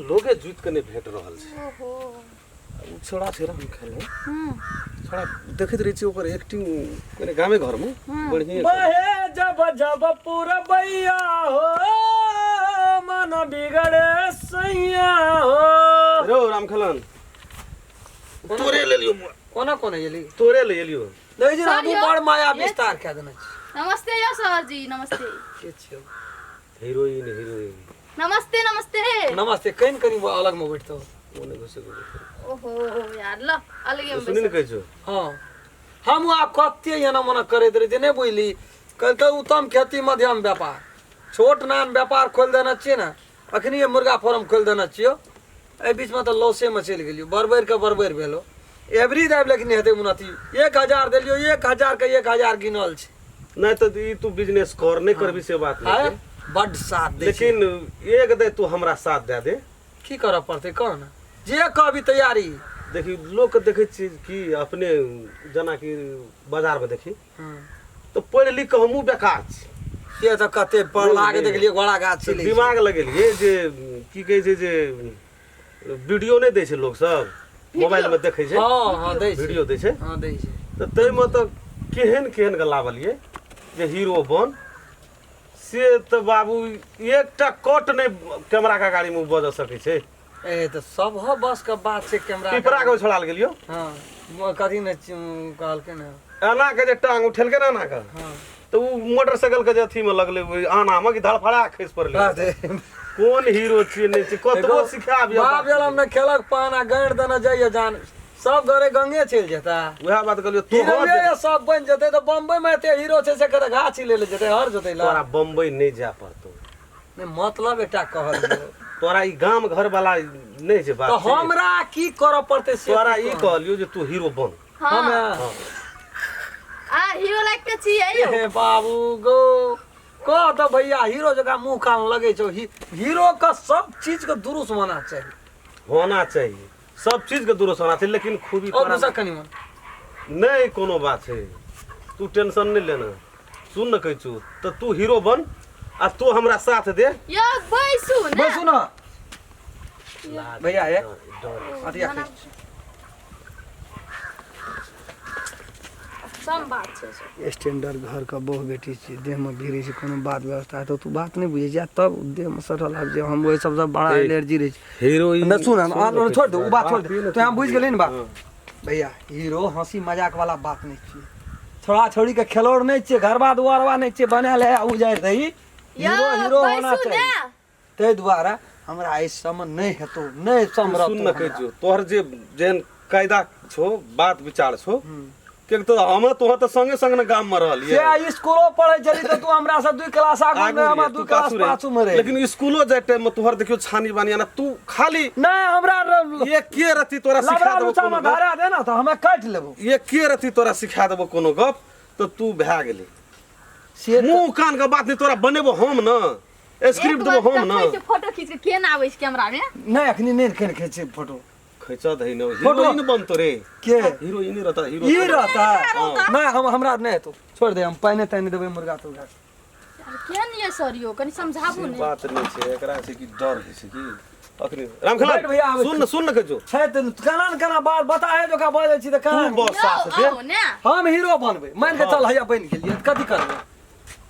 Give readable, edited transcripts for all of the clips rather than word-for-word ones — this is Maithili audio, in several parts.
लोगे जुति के नहि भेट रहल छै। ओहो। ओ छोड़ा छै राम खेल छोड़ा देखैत रहै छियै ओकर एक्टिंग कने गामे घरमे बढ़िएँ छै। बहे जब जब पुरबैया हो मन बिगड़े सैया हो। रौ रामखेलन, तोरे ले लियो। कोना कोना एली? तोरे ले एलियो। नहीं जी, सर हमहूँ यौ, बड़ माया ये- विस्तार कए देने छी। नमस्ते यौ सर जी, नमस्ते। के छियौ? Heroine, heroine. नमस्ते नमस्ते। नमस्ते। कनि कनि वो अलग में बैठतो। ओ नहि घुसे। ओहो यार, ल अलगे में सुनी ने बैसल। कहै छौ। हाँ, हम आब कते एना मना करैत रहे नहि बुझली। कहलकै उत्तम खेती मध्यम व्यापार, छोट नान व्यापार खोलि देने छियै ने। अखनी मुर्गा फार्म खोलि देने छियौ। एहि बीचमे तऽ लॉसेमे चलि गेलियौ, बरबरि के बरबरि भेलो एवरी दाबि, लेकिन हेतै उन्नति। 1000 देलियौ, 1000 के 1000 गिनल छै। नहि तऽ ई तू बिजनेस कर नहि करबी से बात नहि आँय? छै। बड्ड साथ दै छै। लेकिन एक दे तू हमरा साथ दए दे। की करऽ पड़तै कह ने, जे कहबी तैयारी। देखी, लोकके देखै छियै कि अपने जेनाकि बाजारमे देखी तऽ पढ़ि लिख कऽ हमहूँ बेकार छी। से तऽ कते पढ़ला के देखलियै घोड़ा गाछ तऽ छिलै। दिमाग लगेलियै जे की कहै छै जे वीडियो नहि दै छै लोक सब मोबाइलमे देखै छै। हँ हँ, दै छै। वीडियो दै छै। हँ, दै छै। तऽ ताहिमे तऽ केहन केहन के लाबलियै जे हीरो बन, से तऽ बाबू एकटा कट नहि कैमरा के गाड़ीमे बजऽ सकै छै। ए तऽ सब बस के बात छै कैमरा के- पिपरा के छोड़ाल गेलियो। हँ, कथी ने कहलकै ने। एना के जे टांग उठेलकै ने एना के, तऽ ओ मोटरसाइकिल के जे अथी मे लगलै ओहि आना मे कि धड़फड़ा खसि पड़लै। अरे, कोन हीरो छियै नहि छियै, कतबो सिखाबियौ। बाप जलम ने खेलक पान आ गाड़ि देने जाइए जान, सब घरे गंगे चलि जेता। उएह बात कहलियौ तू। हीरो सब बनि जेतै तऽ बम्बई मे एते हीरो छै से कतऽ गाछ ले ले जेतै हर जोतै ला। तोरा बम्बई नहि जाय पड़तौ। नहि, मतलब एकटा कहल तोरा ई गाम घर वाला नहि छै बात तऽ छै। हमरा की करऽ पड़तै से? तोरा तू ई कह। कहलियौ जे तू हीरो बन। हाँ। हमे आ हीरो लाइक के छियै यौ। हे बाबू गो, कह तऽ भैया, हीरो जकाँ मुँह कान लगै छौ। हीरो के सब चीज के दुरुस्त होना चाही। होना चाहिए, सब चीज के दुरुस्त होना चाहिए, लेकिन खूबी और तोरा दूसरा कनि मन नहि कोनो बात छै, तू टेंशन नहि लेना। सुन ने, कहै छौ तऽ तू हीरो बन आ तू हमरा साथ दे। यौ बैसू ने। बैसू ने भैया, हे डर अथी राखै। सब बात छै सब। स्टैंडर्ड घर के बहु बेटी छियै, देहमे भिड़ै छै कोनो बात व्यवस्था तऽ तू बात नहि बुझै छियै, तब देहमे सटल आबि जे हम ओहि सबसँ बड़ा ए, एलर्जी रहै छै। हीरोइन नहि सुन, छोड़ दे ओ बात, छोड़ दे। तू हम बुझि गेली ने बात। हाँ। भैया, हीरो हंसी मजाक वाला बात नहीं छियै, छोड़ा छोड़ी के खेलौड़ नहीं छियै, घरबा दुआरबा नहीं छियै बना ले आ उजाड़ि दही। यौ हीरो हीरो होना बैसू चाहिए। ने। ताहि दुआरे हमरा एहि सबमे नहि हेतौ, नहि सुन समरतौ ने, कहै हमरा। छियौ तोहर जे जेहन कायदा छौ, बात विचार छौ, किएक तऽ हम तोहर तऽ संगे संग ने गाम मे रहलियै। से स्कूलो पढ़ै छली तऽ तू हमरा से 2 क्लास आगू आगू मे, हमरा रहियै, 2 तू क्लास पाछू रही। पाछू मे रही। लेकिन स्कूलो जाय टाइम में तोहर देखियो छानी बानी ना, तू खाली नहि हमरा ये के रति तोरा सिखा लबड़ा देबो लुचा कोनो मे गप। धरा दे ने तऽ हमे काटि लेबो। ये के रति तोरा सिखा देबो कोनो गप तऽ तू भए गेली। से तऽ- मुंह कान के बात नहीं, तोरा बनेबो हम न, स्क्रिप्ट एक देबो बार हम न। देखै छियै फोटो खींच के केना आबै छै कैमरा में। नहि, अखनी नहि खेचे फोटो। खैचा दही न। फोटो- हीरोइन बनतो रे। के? हीरोइन रहता, हीरो ई रहता। हाँ। नहि, हम हमरा नहि हेतौ, छोड़ दे, हम पानि तानि देबै मुर्गा तुर्गा के। यार, केहन ये सर यौ, कनि समझाबू ने। बात नहीं छै, एकरा छै कि डर होइ छै कि अखनी रामखेला बैठ भैया, आबै सुन न, सुन न, कहै छौ। छै तऽ केना ने केना बात बता है जोका बजै छी तऽ तू केना। बस साथ यौ दे। आउ ने। हम हीरो बनबै, मान के चल, हैया बनि गेलियै, कथी करबै,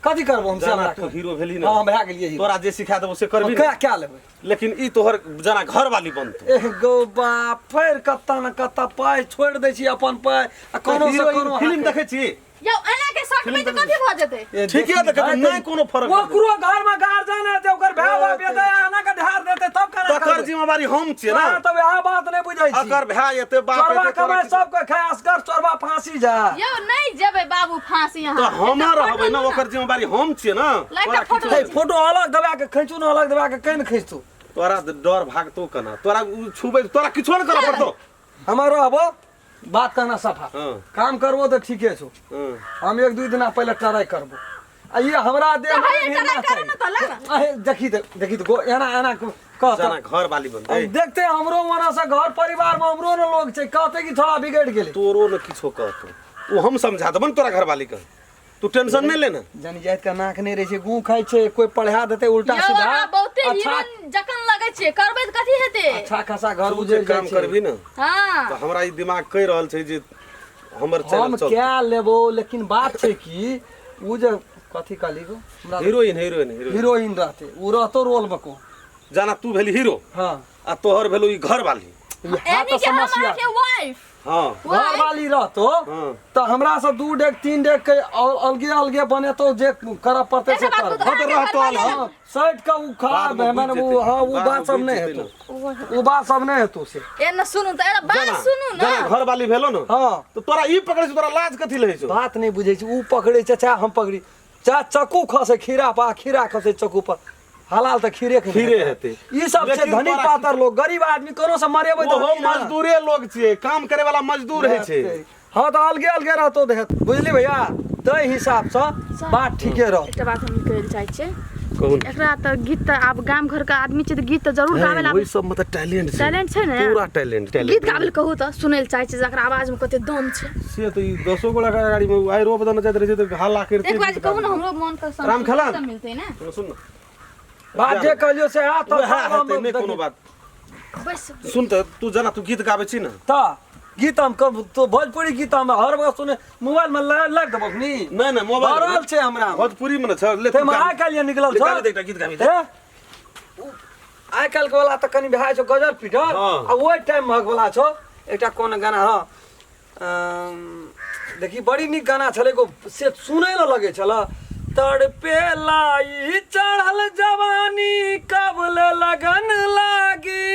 कथी करबो हम से जाना हमरा तू कह। हीरो भेली ने। हँ, हम भए गेलियै हीरो। तोरा जे सिखा देबो से करबी क्या ने? क्या लेबै? लेकिन ई तोहर जना घर वाली बनतो। एह गो बाप, फेर कत्ता न कत्ता पाइ छोड़ि दै छी अपन पाइ आ कोनो से हीरोइन कोनो फिल्म देखै छी। यौ एना के सटबै तऽ कथी भऽ जेतै? ए, ठीके देखी, देखै छी, भाइ, नहि कोनो फरक पड़तै। ओकरो घर में गार्जियन हेतै, ओकर भाय बाप हेतै, एना के ढार देतै तब केना तकर करबै? जिम्मेवारी हम छियै अहाँ ने। तब इएह बात नहि बुझै छी। अकर भाय एते बाप चोरबा एते तोरा कमाइ किछु- सबके खाय, असगर चोरबा फांसी जा। यौ नहि जेबै बाबू फांसी अहाँ। तऽ हम एकटा रहबै फोटो ने, लू ने। ओकर जिम्मेवारी हम छियै ने। ला एकटा तोरा फोटो किछु- हे, फोटो अलग दबा के खींचू ने, अलग दबा के केन खींचतू? तोरा डर भागतो केना? तोरा उ छुबै तोरा किछो नहि करऽ पड़तौ। हमर रहबो बात कहना सफा। हाँ। काम करबो तऽ ठीके छौ। हाँ। हम एक दू दिना पहिले ट्राई करबो आ ये हमरा देह तऽ में हैया भिड़ना ट्राई करू ने चाही। तऽ ला ने। अहे, देखी तऽ देखी तऽ एना एना कह जाना घर वाली बनतै। अब देखते हमरो वना से घर परिवार में हमरो ने लोग छै, कहते कि थोड़ा बिगड़ गेलै। तोरो ने किछो कहतो, ओ हम समझा देबो ने तोरा घर वाली के, तू टेंशन नहीं लेना। जन जाति के नाक नहीं रहे छै, गूं खाइ छै, कोई पढ़ा देते उल्टा यौ सीधा। अहाँ बहुते अच्छा हीरो जखन लगै सकै छियै करबै तऽ कथी हेतै अच्छा खासा घर तू जे उजड़ काम जाइ छै करबी ने हाँ तऽ हमरा ई दिमाग कहि रहल छै जे हमर हम चैनल चल कए लेबो लेकिन बात छै कि उ जे कथी कहली गो हमरा हीरोइन हीरोइन हीरोइन हीरोइन रहते उ रहतो रोल में को जाना तू भेली हीरो हाँ आ तोहर भेलो ई घर वाली इएह यानी तऽ कि हम समस्या अहाँके वाइफ हाँ घर वाली रहतो हाँ। तऽ हमरा से दू डेग तीन डेग के अलगे अलगे बनेतो जे करऽ पड़तै से एकर बात कर तो हाँ, तऽ रहतो अहाँके अलग। हाँ सटि के उ खराब बाद में है माने बुझि उ जेतै। हाँ उ बाद में बात सब बुझि नहि जेतै हेतौ उ बात सब नहि हेतौ से ए न सुनू तऽ ए बात जाना सुनू ना जाना घर वाली भेलो ने हाँ तो तोरा ई पकड़े छै तोरा लाज कथी लहे छौ बात नहि बुझै छै उ पकड़ै छै चाहे हम पकड़ी चाहे चक्कू खसे खीरा पर आ खीरा खसे चक्कू पर हलाल तऽ खीरे के खीरे हेतै। ई सब छै लेकिन धनी तोरा- पातर लोग गरीब आदमी कोनो से मरेबै तऽ ओहो होई ना। मजदूरे लोग छियै काम करे वाला मजदूर होइ छै हाँ तऽ अलगे अलगे रहतो देहत बुझली भैया ताहि हिसाबसँ बात ठीके रह एकटा बात हम कहै लए चाहै छियै कहू एकरा तऽ गीत तऽ आब गाम घर के आदमी छै तऽ गीत तऽ जरूर गाबै लए ओहि सब मतलब टैलेंट छै टैलेंट छै ने पूरा टैलेंट गीत टैलेंट गाबै लए कहू तऽ सुनै लए चाहै छियै जकरा आवाज में कते दम छै से तऽ ई दसो गोला के गाड़ी में आइ रोप दने जाइत रहै छै तऽ हल्ला करिते एक बार कहू ने हमरो मन के राम खेलन। संतुष्टि मिलतै ने सुन सुन बात जे कहलियो से आ तऽ वएह हेतै नहि कोनो बात बस सुन तऽ तू जना तू गीत गाबै छी ने तऽ गीत हम कब तो भोजपुरी गीत हम हर वक्त सुने मोबाइल में लग देबो नी नहि नहि मोबाइल भरल छै हमरा मे। भोजपुरी में ने छ ले ते तू में गाबी। आइ काल्हि निकलल ले छौ गाबी दे एकटा गीत गाबी दे हे? आइ काल्हि के वाला तऽ कनि भए छौ गजर पीटर हाँ। आ ओहि टाइम महक वाला छौ एकटा कोन गाना हँ देखी बड़ी नीक गाना छलै एगो से सुनै लए लगै छल तड़पे लाई चढ़ल जवानी कबल लगन लागी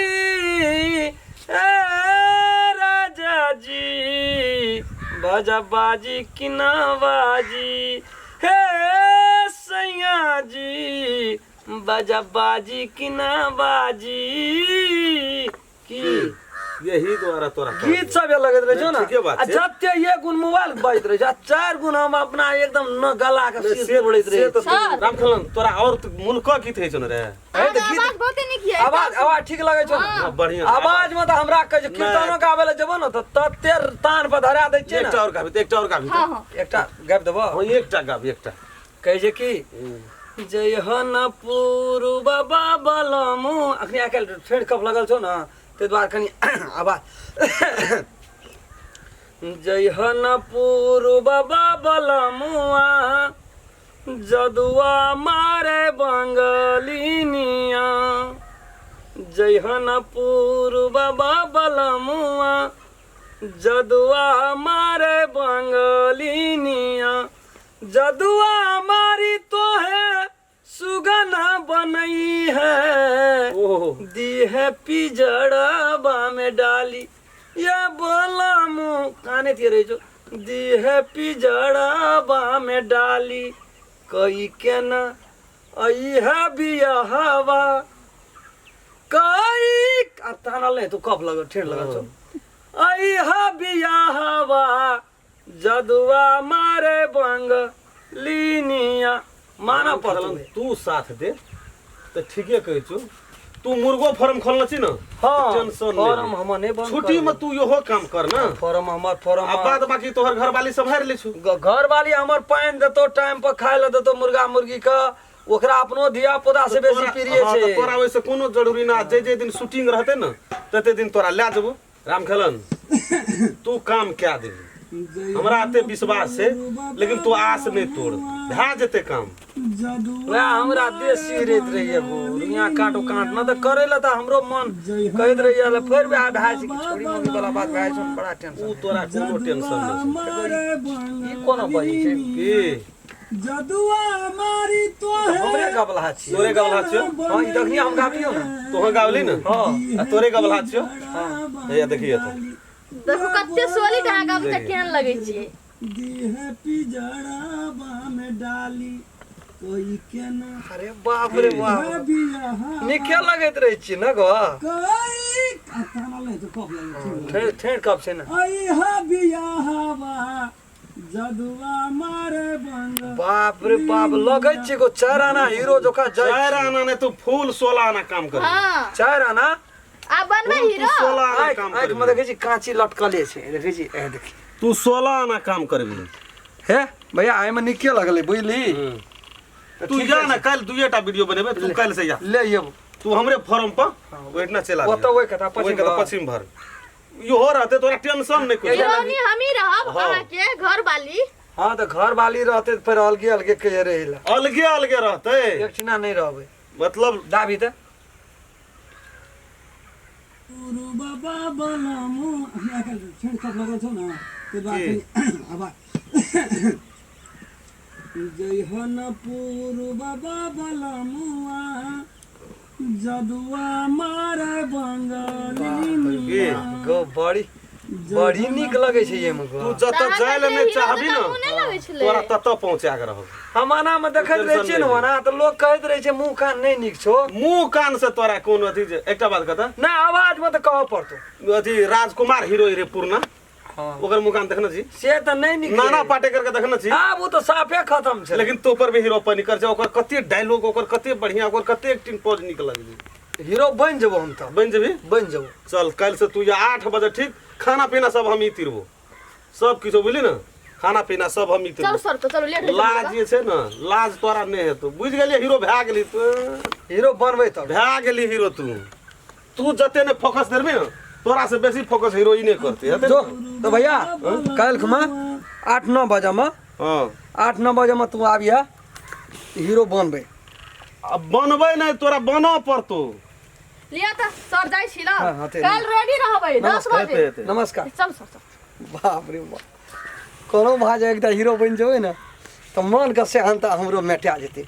ए राजा जी बाजा बाजी कि ना बाजी हे सैया जी बाजा बाजी कि ना बाजी की यही द्वारा तोरा गीत सब लगैत रहै छौ नहीं, ने ठीके बात आ छै। जते एक गुण मोबाइल बजैत रहै छै आ चारि गुण हम अपना एकदम न गला के से सिर तोड़ैत से रहै तऽ छी। सर। राम खेलन तोरा और मुल्क गीत होइ छौ ने रे हे तऽ अहाँके गीत आवाज बहुते नीक ये आवाज आवाज ठीक लगै छौ ने हाँ, बढ़िया आवाज में तऽ हमरा कहै छै कीर्तनो गाबै लए जेबो ने तऽ तते तान पर धरा दै छियै एकटा ने और गाबी एकटा और गाबी हाँ हाँ एकटा गाबि देबो हाँ एकटा गाबी एकटा कहै छै कि जय हो न पूर्व बाबलमु अखनी आइ काल्हि ठेठ कफ लगल छौ ने ताहि दुआरे कनि आवाज जय हो न पूर्व बाबलमुआ जदुआ मारे बंगलिनिया जय हो न पूर्व बाबलमुआ जदुआ मारे बंगलिनिया जदुआ मारी तो है सुगना बनई है ओहो दी है पिजड़बा में डाली या बोला मुँह काने थिए रहे छो दी है पिजड़बा में डाली कई के ना आई है बियाहवा कई आ ताना ले तू कब लगल ठेर लगल छो आई है बियाहवा जदुआ मारे बंग लीनिया मानऽ पड़तौ तू साथ दे तऽ ठीके कहै छौ तू मुर्गो फार्म खोलने छी ने हाँ टेंशन फॉर्म हमर नहि बंद छुट्टी में तू इहो काम कर ना फॉर्म हमर फॉर्म आ बाद बाकी तोहर घरवाली सम्हारि लै छौ घरवाली हमर पानि देतौ टाइम पर खाय लए देतौ मुर्गा मुर्गी के ओकरा अपनो धिया पुता से बेसी प्रिय हाँ, छै तऽ तोरा ओहिसँ कोनो जरूरी ना जे जे दिन शूटिंग रहतै ने तते दिन तोरा लए जेबो रामखेलन तू काम कए देबी हमरा एते विश्वास छै लेकिन तू आस नहि तोड़ भए जेतै काम वएह हमरा देसी रहैत रहिए गो दुनिया काटो काट न तऽ करै लए तऽ हमरो मन कहैत रहिए ले फेर वएह भए छै कि छोड़ी मम्मी वाला बात भए छै बड़ा टेंशन ऊ तोरा कोनो टेंशन नहि ई कोना बजै छै छै की जदुआ मारी तो ई तऽ हमरे गबलहा छियै तोरे गबलहा छियौ हँ ई तखनी हम गाबियौ ने तोहर गावली ने हँ आ तोरे गबलहा छियौ हैया देखिए तऽ देखू कते सोलिड अहाँ गाबै तऽ केहन लगै छियै दी है पिजड़ाबा में डाली कोई केना अरे बाप रे बाप बियाह नीके लगैत रहै छियै ने गो कोई आ ताना ले तो कब लगे ठेर ठेर कब छै ने आई हा बियाहवा जदुआ मारे बंग बाप रे बाप लगै छै एगो चारि आना हीरो जोका जाय चारि आना नहि तू फूल 16 आना काम कर हाँ चारि आना आ बनबै तू हीरो 16 आना आँखि काम आँखि में करबी देखै छी काँची लटकले छै देखै छी ए देखी तू 16 आना काम करबी हे भैया एहिमे नीके लगलै बुझली तू जा ना काल्हि दुइएटा वीडियो बनेबै तू काल्हि से जा ले अयबो तू हमरे फॉर्म पर ओहिठिना चलि आबिहे। ओतऽ ओहि कथा पश्चिम ओहि कथा भर। पश्चिम भर इहो रहते तोरा टेंशन नहि कोइ हीरोनी हमी रहब हाँ। अहाँ के घर वाली हाँ तऽ घर वाली रहते तऽ फेर अलगे अलगे के रहे ला अलगे अलगे रहते एक ठिना नहीं रहबै मतलब दाबी तऽ गुरु बाबा बलमु हमरा के छेड़ कप लगल छौ न ते बात की? हवा जय पुरु बाबा बलमुआ जदुआ मारे बंगाली की? गो बड़ी बड़ी नीक लगै छै एहिमे तू गो जतऽ अहाँ जाय लए के नहि हीरो चाहबी जकाँ ने मुँह नहि लगै छलै। तोरा ततऽ पहुँचा के रहब हम एना मे देखैत रहै छियै ने ओना तऽ लोक कहैत रहै छै मुँह कान नहि नीक छौ मुँह कान से तोरा कोन अथी जे एकटा बात कहता नहि आवाज मे तऽ कहऽ पड़तौ अथी राजकुमार हीरो रे पूर्णा हँ ओकर मुँह कान देखने छी से तऽ नहि नीक नाना रहै। पाटेकर के देखने छी आब ओ तऽ साफे खतम छै लेकिन तो पर भी हीरो पर निकल छै ओकर कते डायलॉग ओकर कते बढ़िया ओकर कते एक्टिंग पोज निक लगै छै हीरो बनि जेबो हम तऽ बनि जेबी बनि जेबो चल काल्हि से तू या 8 बजे ठीक खाना पीना सब हम ही तिरबो सब किछो बुझली ने खाना पीना सब हम ही चलू तिरबो सर तो चलू लेट हो लाज जे छै ने लाज तोरा नहि हेतौ बुझि गेलियै हीरो भए गेली तू हीरो बनबै तब भए गेली हीरो तू तू जते ने फोकस देबी ने तोरा से बेसी फोकस हीरोइने करते हेतै जो तो भैया काल्हि में 8-9 बजे में हाँ 8-9 बजे में तू आबिह हीरो बनबै अब बनबै नहि तोरा बनऽ पड़तौ लिअ तऽ सर जाइ छी ल हाँ, हाँ, ते- काल्हि रेडी रहबै 10 हेतै बजे हेतै नमस्कार चल सर चल बाप रे बाप कोनो भा जाय एकटा हीरो बनि जेबै ने तऽ मनके सेहनता हमरो मेटा जेतै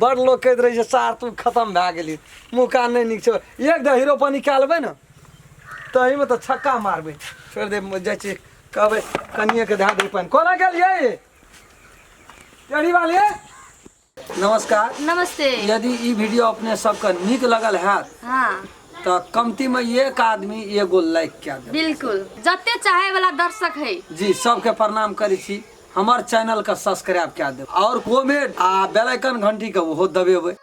बड़ लोक कहैत रहै छै सार तू खतम भए गेली मुँह कान नहि नीक छौ एक दा हीरो पानी कए लेबै ने तहीमे तऽ छक्का मारबै छोड़ि दे जाइ छी कहबै कनिएके धए दै पानि कोना गेलियै टेढ़ी वाली नमस्कार नमस्ते यदि ई वीडियो अपने सबके नीक लगल हैत हाँ तऽ कमती में एक आदमी एगो लाइक कए देब बिल्कुल जते चाहे वाला दर्शक है जी सबके प्रणाम करै छी हमर चैनल के सब्सक्राइब कए देब और कमेंट आ बेल आइकन घंटी के ओहो दबेबै।